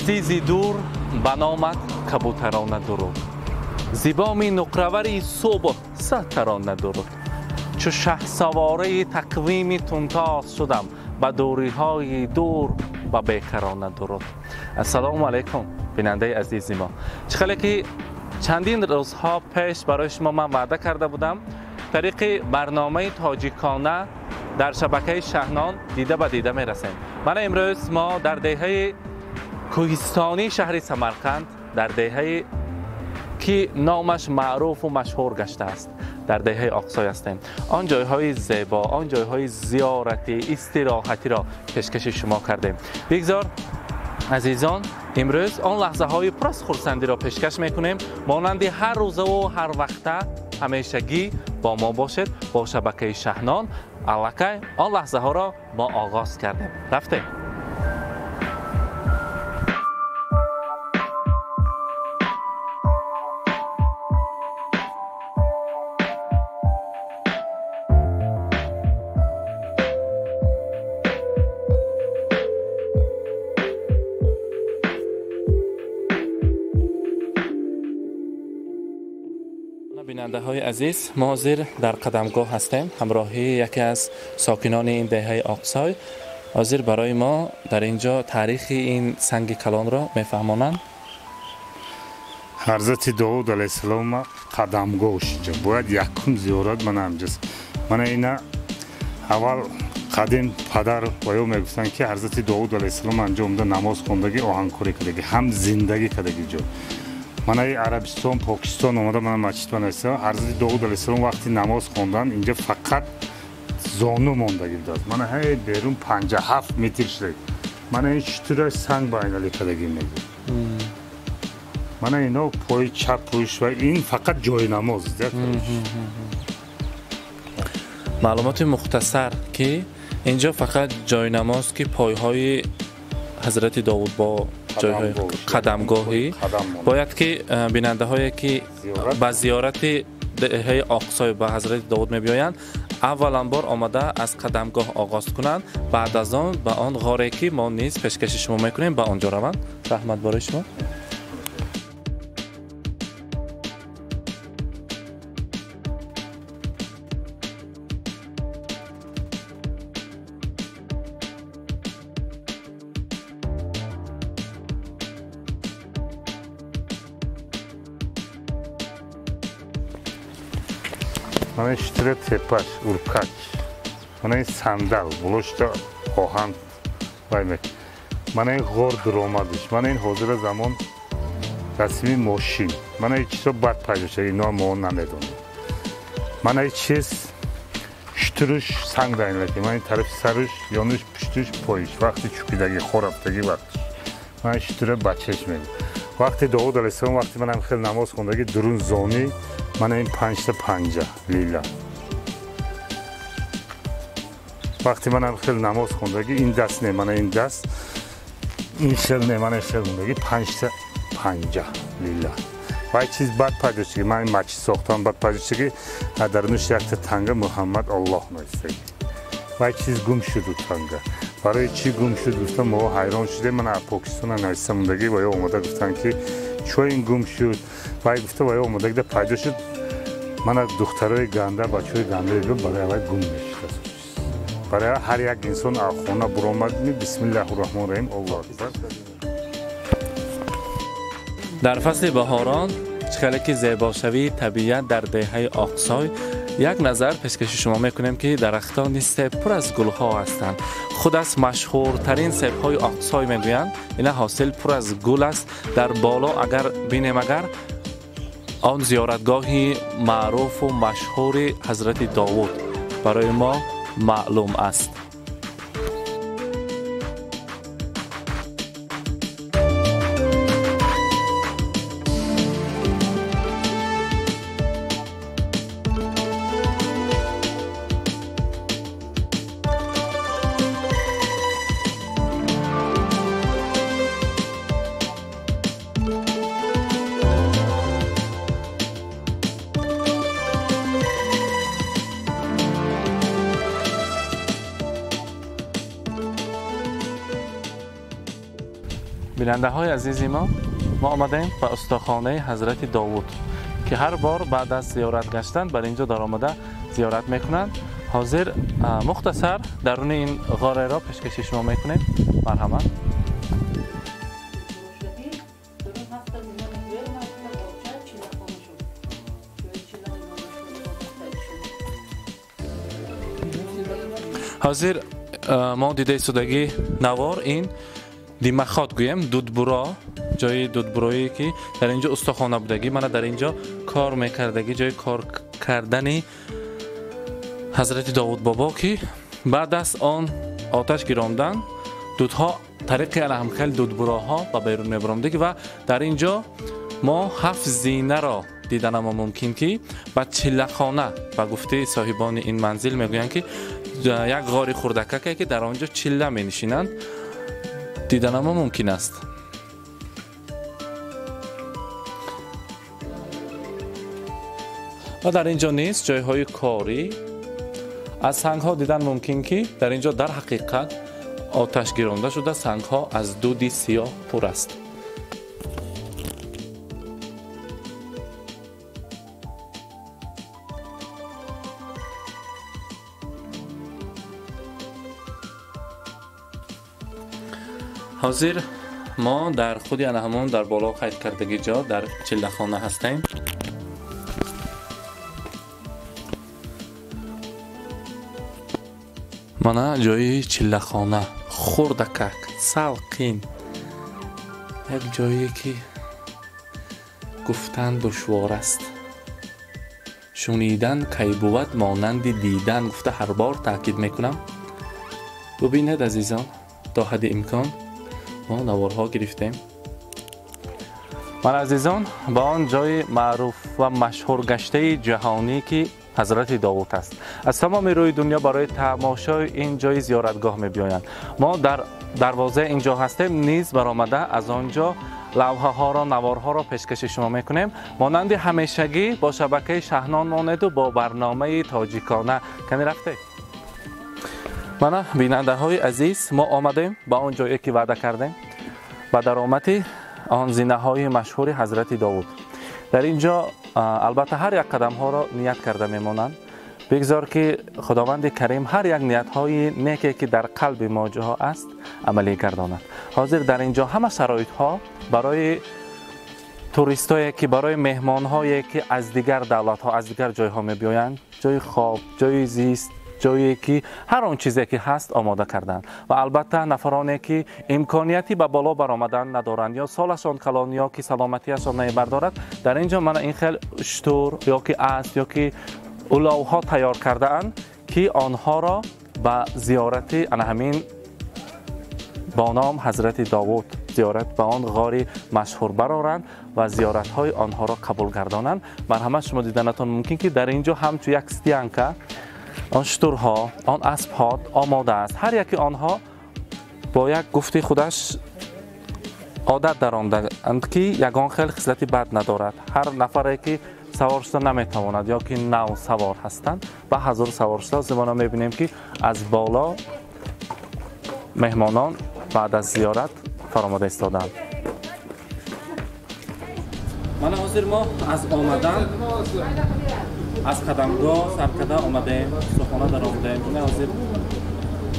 Азизи дур ба номат кабутарона дуруд, зибоми нуқравари субҳ сатарона дуруд. Чу шаҳсавораи тақвими тунтоз шудам, ба дуриҳои дур ба бекарона дуруд. Ассалому алайкум, бинандаи азизи мо. Чӣ хеле ки чандин рӯзҳо пеш барои шумо ман ваъда карда будам, тариқи барномаи тоҷикона дар шабакаи Шаҳнон дида ба дида мерасем. Мана имрӯз мо дар деҳаи кӯҳистонии шаҳри Самарқанд, дар деҳае ки номаш маъруфу машҳур гаштааст, дар деҳаи Оқсой ҳастем. Он ҷойҳои зебо, он ҷойҳои зиёратӣ, истироҳатиро пешкаши шумо кардем. Бигзор азизон, имрӯз он лаҳзаҳои пур аз хурсандиро пешкаш мекунем. Монанди ҳар рӯзаву ҳар вақта ҳамешагӣ бо мо бошед, бо шабакаи Шаҳнон. Аллакай он лаҳзаҳоро мо оғоз кардем. Рафтем. Бинандаҳои азиз, мо ҳозир дар қадамгоҳ ҳастем, ҳамроҳии яке аз сокинони ин деҳаи Оқсой. Ҳозир барои мо дар ин ҷо таърихи ин санги калонро мефаҳмонанд. Ҳазрати Довуд алайҳиссалом қадамгоҳ инҷо бояд якум зиёрат мана ҳамҷост. Мана ина аввал қадим падар ва ё мегуфтанд, ки ҳазрати Довуд алайҳиссалом анҷо омада намоз хондагӣ, оҳанкорӣ кардагӣ, ҳам зиндагӣ кардагӣ ҷо. Мана Арабистон, Покистон омада мана масҷид банаиста. Ҳазрати Довуд алайҳиссалом вақти намоз хондан инҷо фақат зону мондагӣ будааст. Мана ҳай берун 57 метр шуда. Мана ин шутура санг ба айнали кардагӣ мегӯяд. Мана ино пои чап пӯш ва ин фақат ҷои намоз. Маълумоти мухтасар, ки инҷо фақат ҷои намоз, ки пойҳои ҳазрати Довуд бо ҷойҳои қадамгоҳӣ бояд, ки бинандаҳое ки ба зиёрати деҳаи Оқсой ба ҳазрати Довуд мебиёянд, аввалан бор омада аз қадамгоҳ оғоз кунанд, баъд аз он ба он ғоре ки мо низ пешкаши шумо мекунем, ба он ҷо раванд. Раҳмат барои шумо. Мана шутура тепаш, уркач. Мана ин сандал, булошта оҳан вай мек. Мана ин ғор дуромадиш. Мана ин ҳозира замон расми мошин. Мана ин чизо бад пайдо шуда, ино мо намедонем. Мана ин чиз шутуруш санг дайнлаки. Мана ин тарафи саруш, ёнуш, пуштуш, поиш. Вақти чӯкидаги, хорафтаги вақтиш. Мана шутура бачаш мегӯ. Вақти Довуд алайҳиссалом вақти манам хел намоз хондаги дурун зонӣ, мана ин панҷта панҷа лила. Вақти манам хел намоз хондаги ин даст не, мана ин даст ин хел не, мана ин хел хондаги панҷта панҷа лила. Ва чиз бад пайдо шуд, ман ин масҷид сохтам, бад пайдо шуд, ки дарунаш якта танга Муҳаммад Аллоҳ навиштаги. Ва чиз гум шуд у танга. Барои чӣ гум шуд гуфтам, мо ҳайрон шудем. Мана Покистона нависта мондагӣ ва ё омода гуфтанд, ки чо ин гум шуд. Вай гуфта ва ё омодагида пайдо шуд. Мана духтарои ганда, бачаҳои ганда барои аввал гум мешуд. Барои ҳар як инсон аз хона буромад, бисмиллаҳи раҳмони раҳим, Аллоҳу акбар. Дар фасли баҳорон чӣ ки зебошавии табиат дар деҳаи Оқсой як назар пешкаши шумо мекунем, ки дарахтони себ пур аз гулҳо ҳастанд. Худ аз машҳуртарин себҳои Оқсой мегӯянд, ина ҳосил пур аз гул аст. Дар боло агар бинем, агар он зиёратгоҳи маъруфу машҳури ҳазрати Довуд барои мо маълум аст. Бинандаҳои азизи мо, мо омадаем ба устохонаи ҳазрати Довуд, ки ҳар бор баъд аз зиёрат гаштан бар инҷо даромада зиёрат мекунанд. Ҳозир мухтасар даруни ин ғореро пешкаши шумо мекунем. Марҳамат. Ҳозир мо дидаи судагӣ навор ин димахот гӯем, дудбуро, ҷои дудбурое ки дар инҷо устохона будагӣ, мана дар инҷо кор мекардагӣ, ҷои кор кардани ҳазрати Довуд бобо, ки баъд аз он оташ гиромдан дудҳо тариқи алаҳамхел дудбуроҳо ба берун мебаромдагӣ ва дар инҷо мо 7 зинаро диданамо мумкин, ки ба чиллахона ба гуфтаи соҳибони ин манзил мегӯянд, ки як ғори хурдакаке ки дар он ҷо чилла менишинанд диданамо мумкин аст. Ва дар ин ҷо низ ҷойҳои корӣ аз сангҳо дидан мумкин, ки дар ин ҷо дар ҳақиқат оташ гиронда шуда, сангҳо аз дуди сиёҳ пур аст. Ҳозир мо дар худи ана ҳамон дар боло қайд кардагӣ ҷо дар чиллахона ҳастем. Мана ҷои чиллахона, хурдакак, салқин, як ҷое ки гуфтан душвор аст. Шунидан кай бувад монанди дидан гуфта ҳар бор таъкид мекунам. Бубинед азизон, то ҳадди имкон мо наворҳо гирифтем. Ман азизон ба он ҷои маъруф ва машҳургаштаи ҷаҳонӣ ки ҳазрати Довуд аст, аз тамоми рӯи дунё барои тамошои ин ҷои зиёратгоҳ мебиёянд. Мо дар дарвозаи ин ҷо ҳастем, низ баромада аз он ҷо лавҳаҳоро, наворҳоро пешкаши шумо мекунем. Монанди ҳамешагӣ бо шабакаи Шаҳнон монеду бо барномаи тоҷикона. Кани рафте? Мана бинандаҳои азиз, мо омадем ба он ҷое ки ваъда кардем, ба даромади он зинаҳои машҳури ҳазрати Довуд. Дар ин ҷо албатта ҳар як қадамҳоро ният карда мемонанд. Бигзор ки Худованди Карим ҳар як ниятҳои неке ки дар қалби мо ҷо аст амалӣ гардонад. Ҳозир дар ин ҷо ҳама шароитҳо барои туристое ки, барои меҳмонҳое ки аз дигар давлатҳо, аз дигар ҷойҳо мебиёянд, ҷои хоб, ҷои зист, ҷое ки ҳар он чизе ки ҳаст омода карданд. Ва албатта нафароне ки имконияти ба боло баромадан надоранд ё солашон калон ё ки саломатиашон намебардорад, дар ин ҷо мана ин хел уштур ё ки асп ё ки уловҳо тайёр кардаанд, ки онҳоро ба зиёрати ана ҳамин бо ном ҳазрати Довуд, зиёрат ба он ғори машҳур бароранд ва зиёратҳои онҳоро қабул гардонанд. Марҳамат, шумо диданатон мумкин ки дар ин ҷо ҳамчун як стянка он шутурҳо, он аспҳо омода аст. Ҳар яки онҳо бо як гуфти худаш одат даромдаанд, ки ягон хел хислати бад надорад. Ҳар нафаре ки савор шуда наметавонад ё ки нав савор ҳастанд, ба ҳазор савор шуда зимона мебинем, ки аз боло меҳмонон баъд аз зиёрат фаромада истодаанд. Мана ҳозир мо аз омадан аз қадамгоҳ саркада омадаем, устохона даромадаем. Ина ҳозир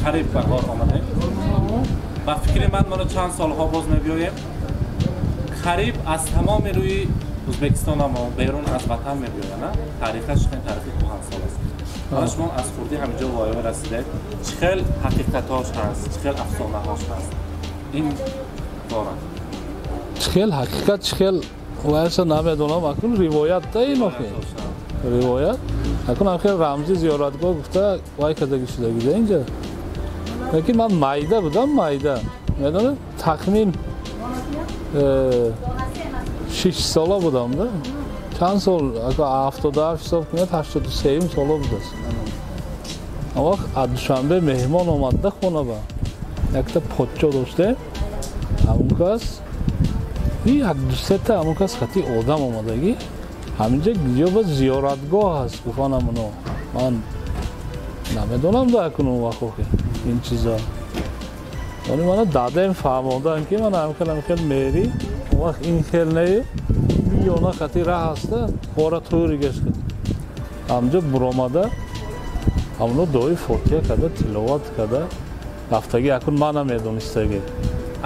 қариб ба ғор омадаем. Ба фикри ман моро чанд солҳо боз мебиёем, қариб аз тамоми рӯи Ӯзбекистонамо берун аз ватан мебиёянд. Таърихаш хеле таърихи кӯҳансол аст. Ҳоло шумо аз хурдӣ ҳаминҷо воя расидед. Чӣ хел ҳақиқатҳош ҳаст, чӣ хел афсонаҳош ҳаст ин бора? Чӣ хел ҳақиқат, чӣ хел ваяша намедонам, акун ривоят да ин охи. Ривоят акун охир рамзи зиёратгоҳ гуфта вай кардагӣ шудагӣ да инҷа. Лекин ман майда будам, майда. Медонед, тахмин 6 сола будам да. Чанд сол, 77 ҳисоб кунед, 83 сола будааст. Он вақт аз Душанбе меҳмон омад да хона ба. Якта подчо доштем, ҳамон кас як ду сета ҳамон кас хати одам омадагӣ. Ҳаминҷа ҷо ба зиёратгоҳ ҳаст, гуфтанам оно. Ман намедонам да акун он вақт охи ин чиза. Они мана дадем фаҳмондан ки мана ҳамхел мери, он вақт ин хел не, миёна хати раҳ ҳаста, хора тӯри гашт. Ҳамҷо буромада, ҳамоно дуои фотиҳа карда, тиловат карда, рафтагӣ акун ман намедонистагӣ.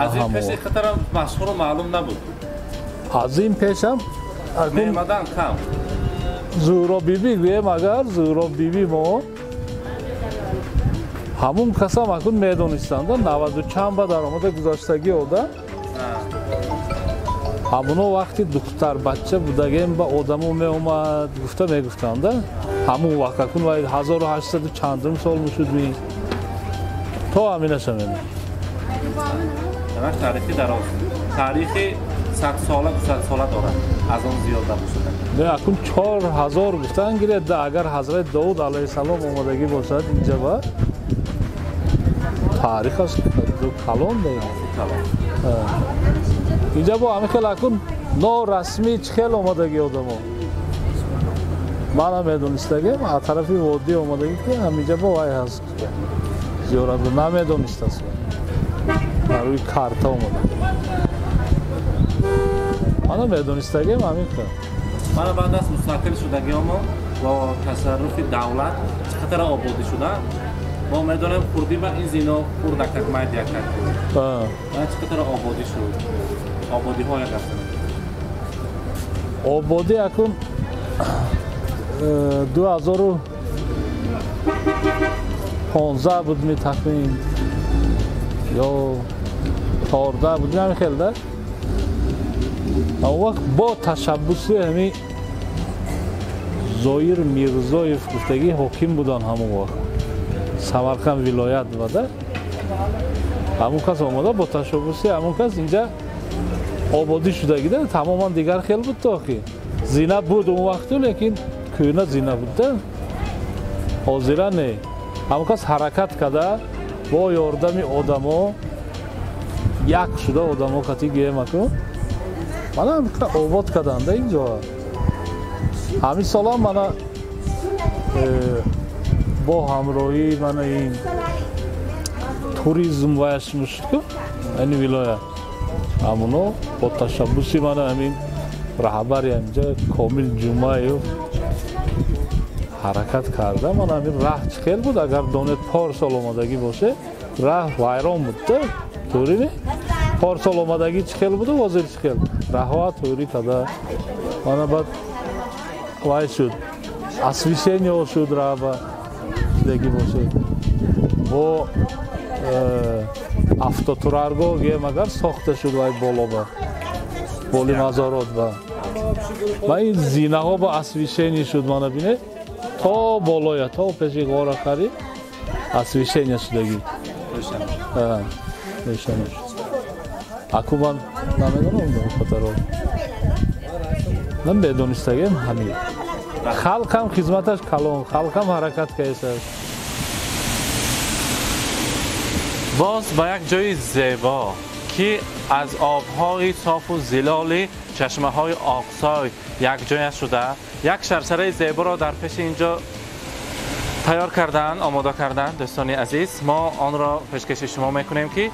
Аз ин пеш ин қадарам машҳуру маълум набуд. Аз ин пешам меомадан кам. Зуҳро биби гӯем агар Зуҳро биби мо ҳамун касам акун медонистанд, 90 чанд ба даромада гузаштагӣ ода. Ҳамуно вақти духтар бача будагем ба одамо меомад, гуфта мегуфтанд. Ҳамун вақт акун вай 1800 чандум сол мешуд ми. То ҳаминаша медонам. Демак таърихи дароз. Таърихи 100 сола, 200 сола дорад. Аз он зиёд набошад. Не, акун 4000 гуфтан гиред, агар ҳазрат Довуд алайҳиссалом омадагӣ бошад инҷа ба таърихаш калон дорад. Инҷа бо ҳамин хел акун норасмӣ чӣ хел омадагӣ одамо. Манам медонистагем, аз тарафи водӣ омадагӣ ки ҳаминҷа бо вай ҳаст. Зиёрат намедонистаст. Барои карта омада. Мана медонистагем ҳамин хел. Мана баъд аз мустақил шудагиҳомо бо тасарруфи давлат чӣ қадар ободӣ шуда, мо медонем хурдӣ ба ин зино хурдакак майдиякак буд. Мана чӣ қадар ободӣ шуд. Ободиҳо як ҳастанд. Ободӣ акун 2015 буд ми тахмин ё 14 буд ҳамин хел да. Он вақт бо ташаббуси ҳамин Зоир Мирзоев гуфтагӣ ҳоким буданд ҳамон вақт. Самарқанд вилоят буда. Ҳамон кас омада бо ташаббуси ҳамон кас инҷа ободӣ шудагида, тамоман дигар хел буд то ки. Зина буд он вақту, лекин кӯҳна зина буд да. Ҳозира не. Ҳамон кас ҳаракат карда бо ёрдами одамо як шуда одамо қати гӯем акун. Мана обод карданда инҷо. Ҳамин солам мана бо ҳамроҳии мана ин туризм ваяш мушуд ку ин вилоят. Ҳамуно бо ташаббуси мана ҳамин раҳбари ҳаминҷа Комил Ҷумаев ҳаракат карда, мана ҳамин раҳ чӣ хел буд, агар донед порсол омадагӣ боше, раҳ вайрон буд, тӯри не? Порсол омадагӣ чӣ хел буду, ҳозир чӣ хел? Раҳҳоа тӯрӣ када. Мана баъд вай шуд, освещение шуд раҳба шудагӣ боше. Бо автотураргоҳ гӯем агар сохта шуд вай болоба, боли мазорот ба. Ва ин зинаҳо ба освещение шуд, мана бинед, то болоя, то пеши ғора қариб освещение шудагӣ. Рӯшан шуд. Аку ман намедонам хотаро. Ман медонистагем ҳамин. Халқам хизматаш калон, халқам ҳаракат кардааст. Боз ба як ҷои зебо ки аз обҳои софу зилоли чашмаҳои Оқсой якҷоя шуда, як шаршараи зеборо дар пеши инҷо тайёр кардаанд, омода кардаанд. Дӯстони азиз, мо онро пешкаши шумо мекунем ки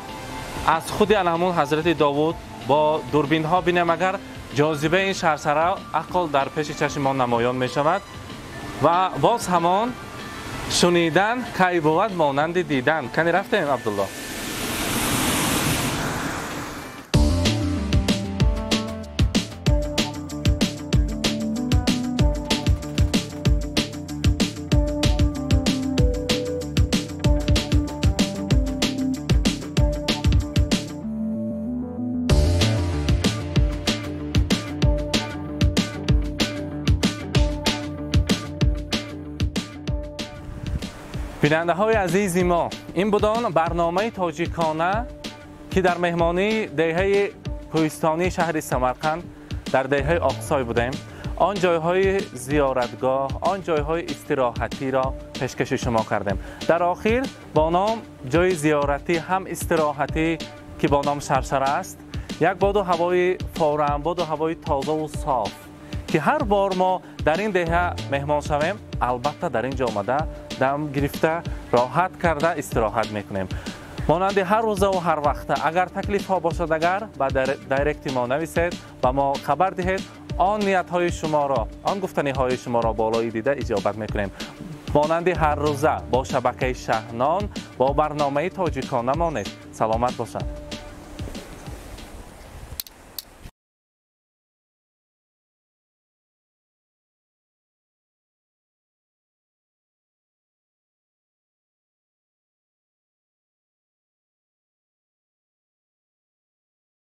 аз худи ҳамун ҳазрати Довуд бо дурбинҳо бинем агар ҷозибаи ин шаршара ақл дар пеши чашми мо намоён мешавад ва боз ҳамон шунидан кай бувад монанди дидан. Кани рафтем, Абдулло? Бинандаҳои азизи мо, ин буд он барномаи тоҷикона ки дар меҳмонии деҳаи кӯҳистонии шаҳри Самарқанд дар деҳаи Оқсой будем. Он ҷойҳои зиёратгоҳ, он ҷойҳои истироҳатиро пешкаши шумо кардем. Дар охир бо ном ҷои зиёратӣ ҳам истироҳатӣ ки бо ном Шаршара аст, як боду ҳавои форам, боду ҳавои тозаву соф ки ҳар бор мо дар ин деҳа меҳмон шавем, албатта дар ин ҷо омада дам гирифта, роҳат карда истироҳат мекунем. Монанди ҳар рӯзаву ҳар вақта, агар таклифҳо бошад, агар ба директи мо нависед, ба мо хабар диҳед, он ниятҳои шуморо, он гуфтаниҳои шуморо болои дида иҷобат мекунем. Монанди ҳар рӯза бо шабакаи Шаҳнон, бо барномаи тоҷикона монед. Саломат бошанд.